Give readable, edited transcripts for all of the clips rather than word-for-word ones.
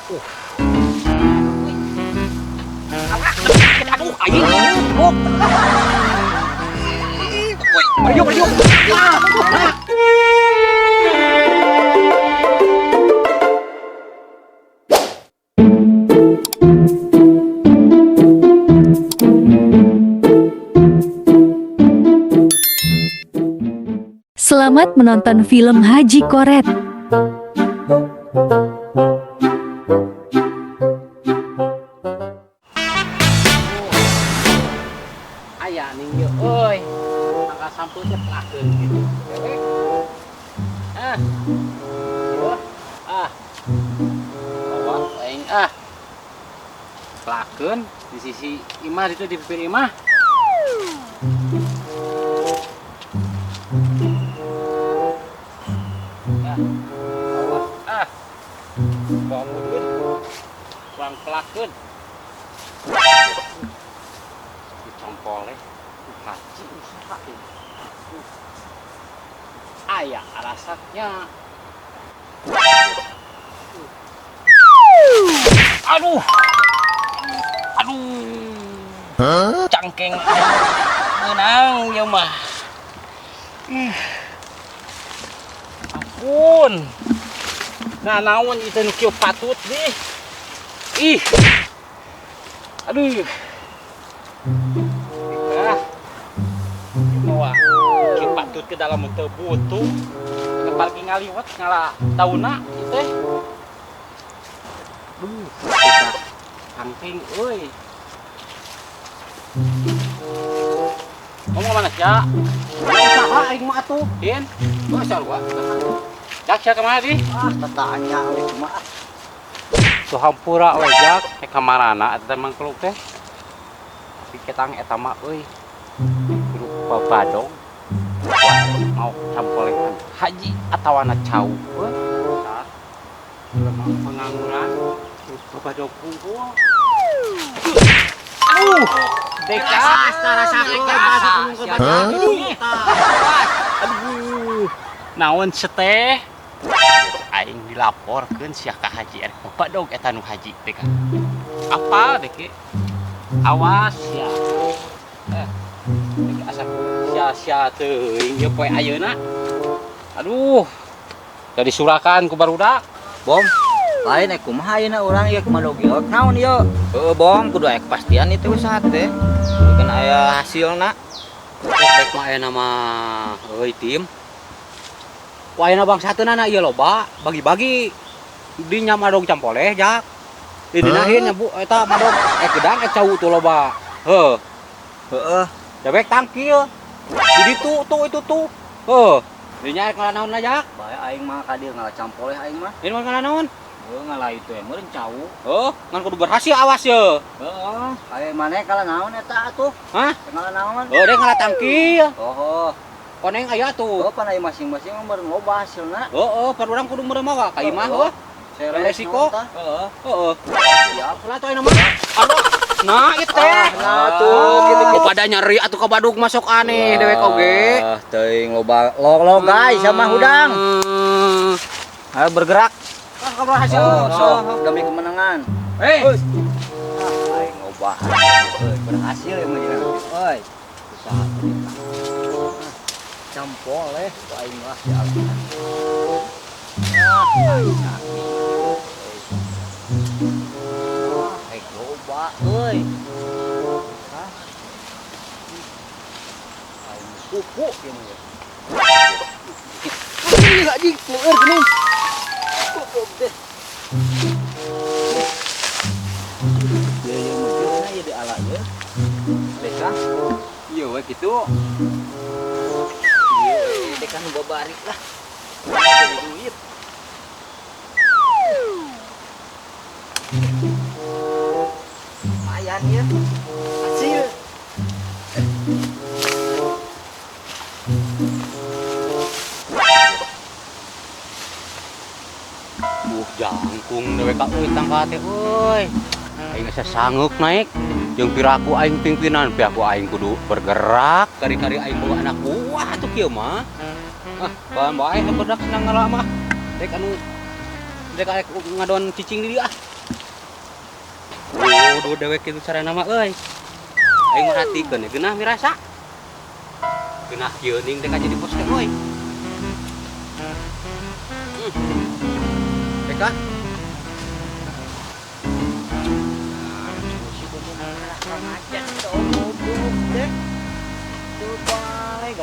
Aduh, aing. Oh. Ayo, ayo. Selamat menonton film Haji Koret. Aya ning ieu euy. Mangga sampeu teh pelakeun gitu. Ah. Ieu. Ah. Bawa aing ah. Pelakeun di sisi imah itu di bibir imah. Ah. Bawa ah. Bawa mundur. Kurang pelakeun. Dicompoleh haji usaha ini. Aya alasannya. Aduh. Aduh. Cangkeng meunang ieu mah. Ih. Ampun. Nah, naon ieu teh nu kieu patut nih. Ih. Aduh. Ah. Bawa kieu patut ke dalam teu butuh. Ke ngaliwat ngala tauna ieu teh. Duh, cangkeng euy. Ngomong mana sia? Usaha aing mah atuh, Din. Oh, sarua. Jak sia kamana di? Ah, tatanya we kumaha. Tuh hampura we Jak, ke kamarana eta teh mangkluk teh. Tapi ketang eta mah euy. Kudu babadog. Mau campolehan haji atawana cau. Euy. Tah. Jelema pengangguran babadog hungkul. Aduh, deka. Aduh, naon seteh? Aing dilaporkeun sia ka haji erek babadog eta nu haji deka. Apa deke? Awas ya. Deke asa sia-sia teuing ieu poe ayeuna. Aduh. Jadi surakan ku barudak. Bom, lain kumaha ayeuna urang ieu kumaha ieu naon ieu? Heueuh bom, kudu aya kepastian itu usaha teh. Kudu kan aya hasilna. Rek mah ayeuna mah euy tim. Ku ayeuna bangsateunana ieu loba bagi-bagi. Di nya madog campoleh jak. Di dinahin nya bu eta madog gedang cau tuh loba. Heuh. Heueuh. Dewek tangkil. Di ditu tuh itu tuh. Heuh. Di nya rek ngala naon jak? Bae aing mah ka dieu ngala campoleh aing mah. Ini mah ngala naon? Heuh ngala itu yang meureun cau. Heuh, ngan kudu berhasil awas ye. Heeh, aya maneh kala naon eta atuh? Hah? Ngala naon? Heuh, deh ngala tangkil. Oh. Koneng aya tuh. Oh, pan aya masing-masing mah meureun loba hasilna. Heeh, par urang kudu meureun mawa ka imah heuh. Resiko. Heeh. Heeh. Siap. Ulah tuh ayeuna mah. Aduh. Nah, ieu teh. Nah tuh kitu-kitu. Pada nyeri atuh ka badug masuk aneh dewek oge. Ah, teuing loba lo guys sama hudang. Ayo bergerak. Ah, kabar hasil. Oh, sok demi kemenangan. Eh. Ah, aing loba. Euy, berhasil ya mah jeung. Euy. Usaha teh. Campoleh ku aing lah ya Allah. Ah, aing sakit. Ah, aing loba euy. Hah? Aing kupu ieu mah. Ih, anjing, leueur geuning. Iya we kitu. Iya, deka nu babarik lah. Jadi duit. Lumayan ya. Hasil. Jangkung dewek ka euy tangka teh euy. Aing asa sangeuk naik. Jeung piraku aing pimpinan, piraku aing kudu bergerak, kari-kari aing bawa anak buah tuh kieu mah. Ah, bae bae badak senang ngala mah. Dek anu dek arek ngadon cicing di dieu ah. Kudu dewek kitu carana mah euy. Aing merhatikeun geunah mirasa. Geunah kieu ning teh jadi bos teh euy. Rek ah.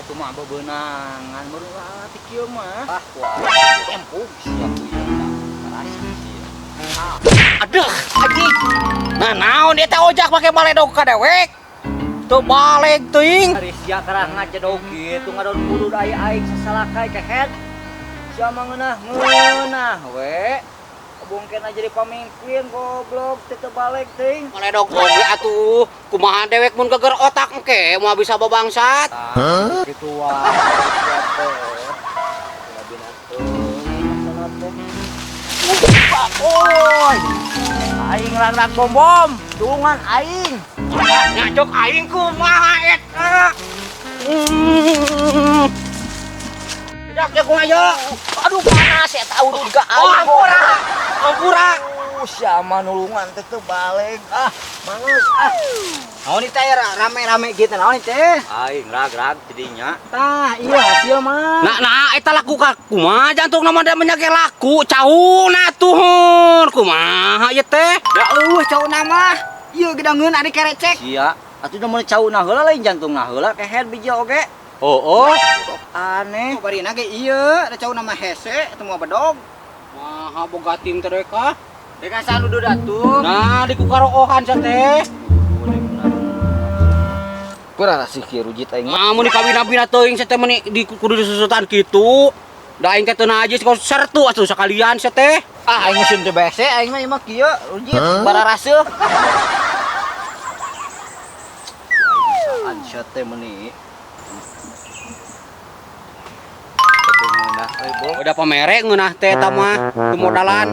Tuh mah bebenangan baru latih kieu mah. Ah, wah. Empuk sia kuya mah. Karasa sia. Aduh, anjing. Nah, naon dia teh ojak make baledog ka dewek. Teu baleg teuing. Ari sia karah ngajedog kitu ngadon kudu da aing sasalakai kehed. Sia mah ngeunah we. Bungkena jadi pamimpin goblok teu teu baleg teuing. Baledog oge atuh. Kumaha dewek mun geger otak engke moal bisa babangsat. Hah? Kitu wae sia teh. Oi. Aing ragrak bom-bom, tulungan aing. Ngacok aing kumaha eta. Jak ya kumaha ye? Aduh panas eta urut ka aing. Oh, ampura. Ampura. Siapa nulungan teh teu baleg. Ah, mangus ah. Naon ieu teh rame-rame kitu naon ieu teh? Aing rag-rag tidinya. Tah, iya hasil mah. Nah, nah eta laku ka kumaha jantungna mah da menyage laku cauna tuhun. Kumaha ieu teh? Da eueuh cauna mah. Ieu gedangeun ari kerecek. Sia, atuh da mun cauna heula lain jantungna heula kehed biji oge. Oh, oh. Aneh. Barina ge ieu da cauna mah hese teu moal bedog. Maha boga tim teh rek ah. Dek asa nu datuh. Nah, di kukaroohan sia teh. Kurang sih kieu rujit aing mah. Nah, mun dikawin-awin teuing sia teh meuni di kudu disusutan kitu. Da aing teh teu najis kok sertu atuh sakalian sia teh. Ah, aing mesin teu bese aing mah ieu mah kieu rujit bararaseuh. An sia teh meuni. Udah pamere ngeunah teh eta mah teu modalan.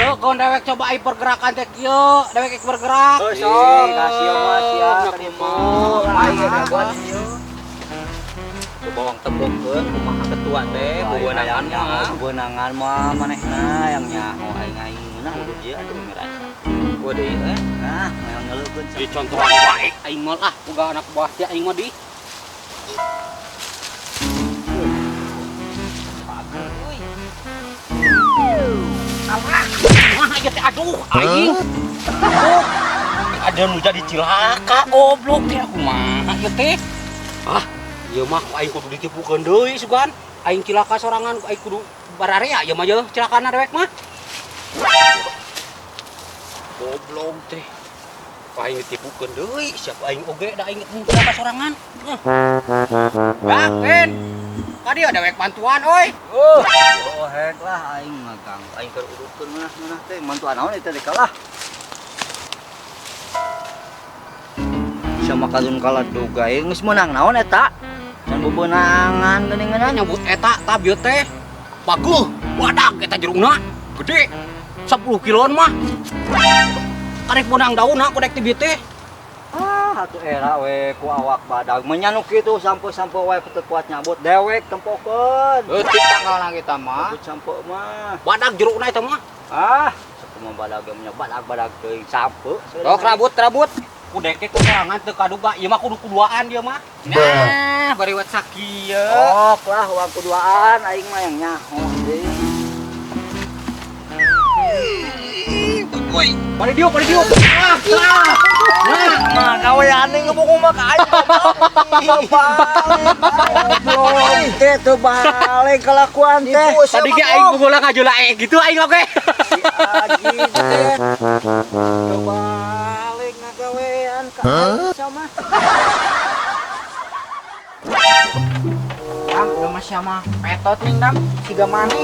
Yeuh, kawan dewek coba aing pergerakan teh kieu, dewek ek bergerak. Heuh, sok kasih mah sia Kumaha ieu. Coba wang tembongkeun kumaha ketua teh bebenangan mah. Bebenangan mah manehna yang nyaho aing aing ngeunah udah ieu aduh ngerasa. Gua deui eh. Nah, ngeleukeun di contohan baik aing mah ah boga anak buah teh aing mah di. Alah, kumaha ieu teh aduh aing. Ada nu jadi cilaka goblok teh kumaha ieu teh. Ah, ieu mah aing kudu ditipukeun deui sugan. Aing cilaka sorangan aing kudu bararea ieu mah yeuh cilakana dewek mah. Goblok teh. Aing ditipukeun deui, siapa aing oge da aing cilaka sorangan. Yakin. Tadi ada dewek bantuan oi. Oh, hek lah aing mah ganggu. Aing keur urutkeun ngeunah-ngeunah teh bantuan naon eta teh kalah. Sama kalun kaladug aing geus meunang naon eta? Can bebenangan geuningan nyambut eta tah bieu teh. Baguh, badag eta jerungna gede. 10 kiloan mah. Karek meunang daunna kodek teh bieu teh. Ah, atuh era we ku awak badag menyanu kitu sampo-sampo wae teu kuat nyabut dewek tempokeun. Leutik tanggalna kita mah. Nyabut sampo mah. Badag jerukna eta mah. Ah, sakumaha badag ge nya badag-badag teuing sampo. Sok rabut-rabut. Ku deke ku sorangan teu kaduga, ieu mah kudu kuduaan ieu mah. Nah, bari wat sakieu. Sok lah uang kuduaan aing mah yang nyaho deui. Woi, bari diuk, bari diuk. Ah, ah. Nah, mah kawean ngebukung mah ka aing. Balik. Teh teu balik kelakuan teh. Tadi ge aing bola ngajula gitu aing oge. Si Aji teh. Teu balik ngagawean ka aing sama. Dam, udah mah siapa petot nih dam, siga maneh.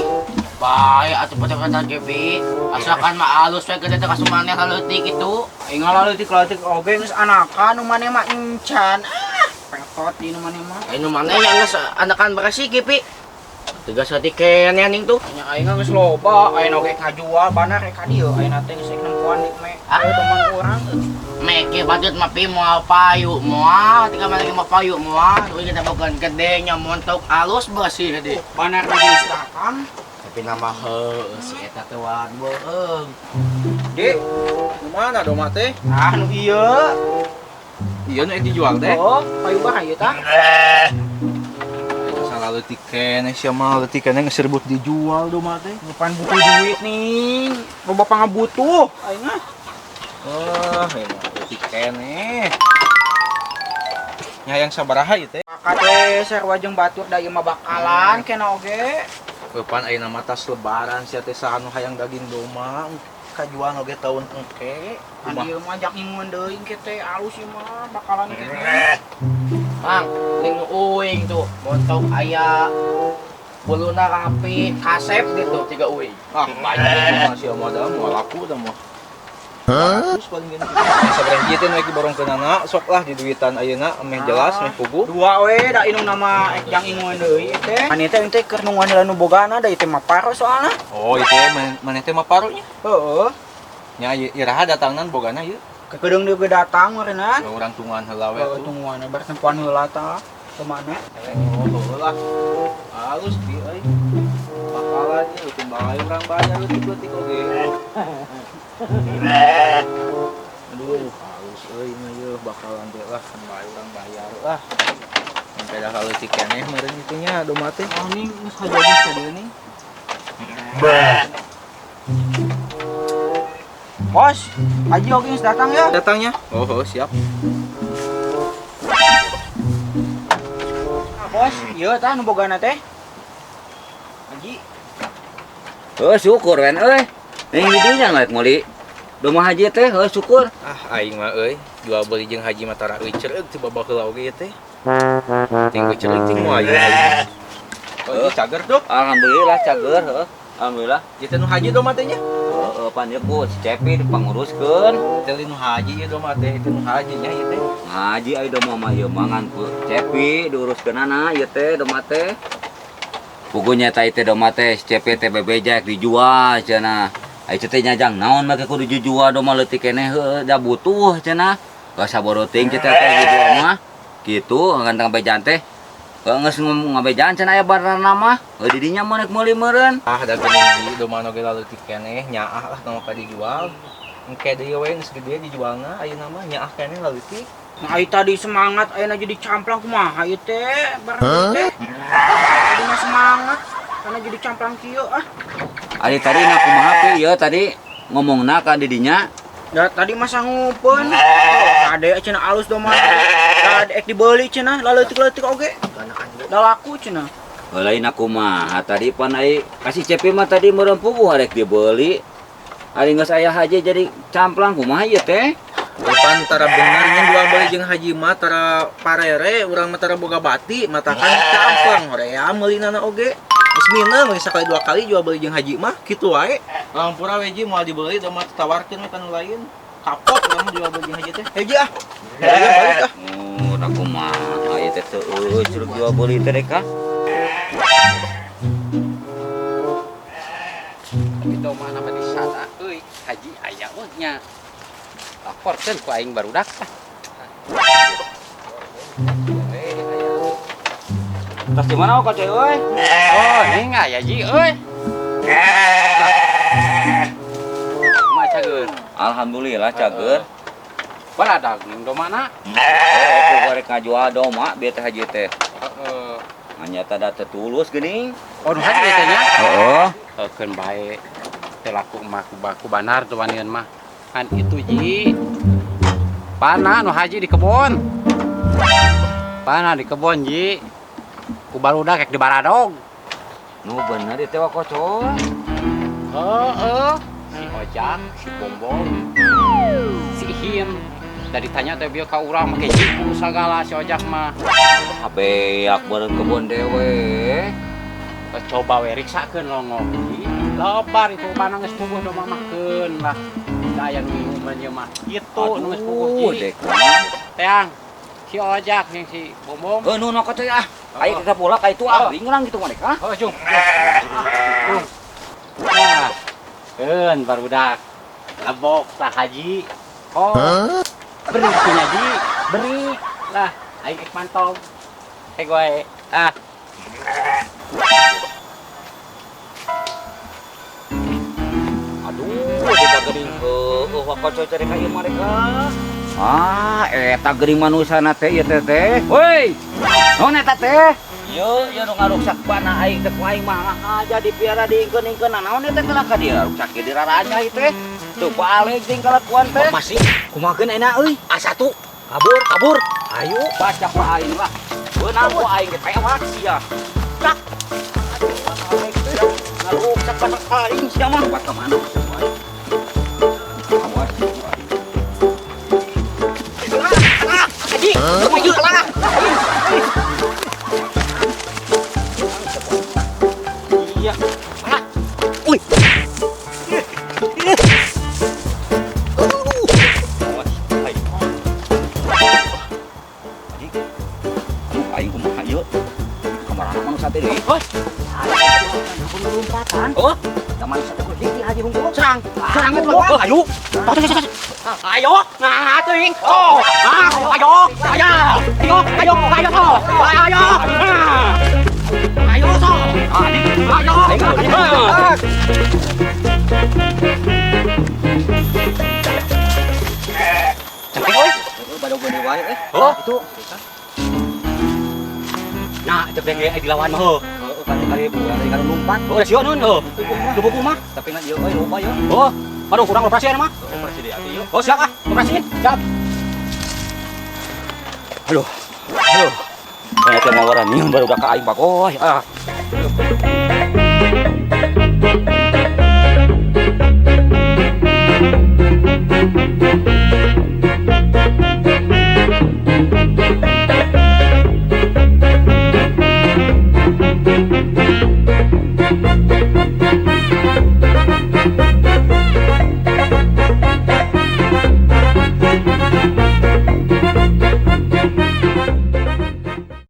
Bae atuh petot-petot ge bi. Asalkan mah alus we gede teh kasumaneh kaleutik kitu. Aing ngaleutik-leutik oge geus anakan nu maneh mah encan. Ah, petot di nu maneh mah. Aing nu maneh yang geus anakan beresik ge pi. Tegas hati keneh ning tuh. Nya aing geus loba, aing oge ngajual banar rek ka dieu. Aing teh geus nempoan di me. Ayo teman urang. Meke patut mah pi moal payu moal, tinggal lagi mah payu moal, we kita bogan gede nya montok alus bersih gede. Banar geus datang. Tapi Tapi nama heuh si eta teh wan beueung. Di, Mana domba teh? Ah, nu ieu. Iya nu dijual teh. Oh, payu bah ieu tah. Salah leutik keneh sia mah leutik keneh geus rebut dijual domba teh. Bukan butuh duit nih. Loba pangabutuh aing mah. Wah, ieu mah leutik keneh. Nya hayang sabaraha ieu teh? Maka teh sarua jeung batur da ieu mah bakalan kena oge. Kapan ayeuna mah tas lebaran sia teh saha nu hayang daging domba kajual oge taun engke. Kan ieu mah jak nginguan deui engke teh alus ieu mah bakalan kene. Mang, ning uing tuh, montok aya buluna rapi, kasep gitu tiga uing. Ah, banyak mah sia mah da moal laku da mah. Terus paling gini. Sabaraha hiji teh nu diborongkeunana sok lah di duitan ayeuna meh jelas meh puguh. Dua we da inung nama jang inguan deui teh. Mane teh teh keur nungguan heula nu bogana da ieu teh mah paro soalna. Oh, ieu teh maneh teh mah paro nya. Heeh. Nya iraha datangnan bogana ieu. Kekedeung deui ge datang meureunna. Urang tungguan heula we tuh. Tungguan bar tempoan heula tah. Kemana? Oh, heuh lah. Halus di euy. Bakalan ieu timbang aing urang bayar leutik-leutik oge. Aduh, halus euy mah ieu bakalan teh lah kan bae urang bayar lah. Sampai dah leutik keneh meureun itu nya domba teh. Oh, ning geus kajadi ka dieu ning. Bos, Haji oge geus datang ya? Datangnya? Oh, oh siap. Nah, bos, ieu tah nu bogana teh. Haji. Heuh, syukur wen euy. Ning di dinya rek meuli domba haji teh, heuh syukur. Ah, aing mah euy, jual beli jeung haji mah tara euy cereug teu babaheula oge ieu teh. Ting euy cereug ting moal ieu haji. Oh, ieu cager tuh. Alhamdulillah cager heuh. Alhamdulillah. Ieu teh nu haji domba teh nya? Heeh, pan ieu ku si Cepi dipanguruskeun. Teh nu haji ieu domba teh, itu nu haji nya ieu teh. Haji ai domba mah ieu mangan ku Cepi diuruskeunana ieu teh domba teh. Pugunya teh teh domba teh si Cepi teh bebejek dijual cenah. Ai teh nyajang naon make kudu dijual domba leutik keneh heuh da butuh cenah. Geus saboro teuing teh teh dijual mah. Kitu ganteng bejan teh. Geus ngabejaan cenah aya barana mah. Heuh di dinya mah rek meuli meureun. Ah da geuning di domba nu ge leutik keneh nyaah lah tong ka dijual. Engke deui we geus gede dijualna ayeuna mah nyaah keneh leutik. Nah, ai tadi semangat ayeuna jadi camplang kumaha ieu teh barang teh. Tadi mah semangat karena jadi camplang kieu ah. Ari tadi na kumaha pi ieu tadi ngomongna ka di dinya? Da tadi mah sangupeun. Oh, ade cenah alus domba. Da ek dibeli cenah laleutik-leutik oge. Da laku cenah. Lain aku mah tadi pan ai kasih Cepi mah tadi meureun puguh arek dibeli. Ari geus aya haji jadi camplang kumaha ieu teh? Pan tara bener nya jual beli jeung haji mah tara parere urang mah tara boga bati matakan camplang horea meulinana oge. Geus mineng geus sakali dua kali jual beli jeung haji mah kitu wae. Lampura we ji moal dibeli da mah tawarkeun we ka nu lain. Kapok urang mah jual beli jeung haji teh. Hei ji ah. Balik ah. Oh, da kumaha ieu teh seueuh curug jual beli teh dek ah. Tapi domba mah di sana euy, haji aya euy nya. Laporkeun ku aing barudak ah. Tas di mana kok coy euy? Oh, ning aya ji euy. Kumaha cager? Alhamdulillah cager. Baradag ning domana? Oh, aku rek ngajual domba bieu teh haji teh. Heeh. Nyata da teu tulus geuning. Oh, nu haji teh nya? Heeh. Heukeun bae teu laku mah ku banar tuh wanian mah. Kan itu ji. Pana nu haji di kebon. Pana di kebon ji. Ku barudak rek di baradog. Nu bener ieu teh wakocoy. Heeh. Si Ojak, si Bombong, si Hin. Da ditanya teh bieu ka urang make jipu sagala si Ojak mah. Habeak bareng kebon dewe. Coba we riksakeun longok ji. Lebar itu pana geus puguh domba mah keun lah. Da aya nu nginguman ieu mah. Kitu nu geus puguh ji. Teang si Ojak jeung si Bombong. Heuh nu kocoy ah. Ayo kita pula ka itu ah, ringlang gitu mah ah. Oh, jung. Jung. Nah, keun barudak. Lebok tah haji. Oh. Beri punya ji, beri. Lah, aing ek mantog. Hei gue. Ah. geuning heueuh wakoco cari ka ieu mereka. Ah, eta geuning manusana teh ieu teh teh. Woi. Naon eta teh? Ieu ieu nu ngaruksak bana aing teh ku aing mah aja dipiara diingkeun-ingkeun. Naon eta teh ka dia ruksak di raraja ieu teh. Tuh balik jeung kalakuan teh. Masih kumahakeun ayeuna euy? A1 kabur kabur. Ayo baca ku aing lah. Beunang ku aing ge tewak sia. Tak. Ngaruksak bana aing sia mah. Buat ka mana? Awas. Haji, maju lah. Iya. Ah. Uy. Awas. Hai. Haji. Aduh, aing kumaha ieu? Kamarana manusia teh deui. Hoi. Lompatan. Oh, Da manusia teh kudu haji hungkul. serang. Serang itu. Oh, ayo. Ayo. Nah, teuing. Oh. Ah, ayo. Ayo. Ayo, ayo, ayo, so. Ayo. Ayo, so. Ayo. Ayo. Cantik, oi. Badog gede wae eh. Oh. Itu. Nah, cek denge dilawan mah heuh. Heeh, kan kali bukan kan lompat. Oh, sieun nun heuh. Lupa mah. Tapi ngan ieu euy loba ieu. Oh, aduh kurang operasi mah. Operasi deui atuh ieu. Oh, siap ah, operasiin. Siap. Aduh. Aduh. Banyak yang mawaran baru udah ka aing bagoy. Ah.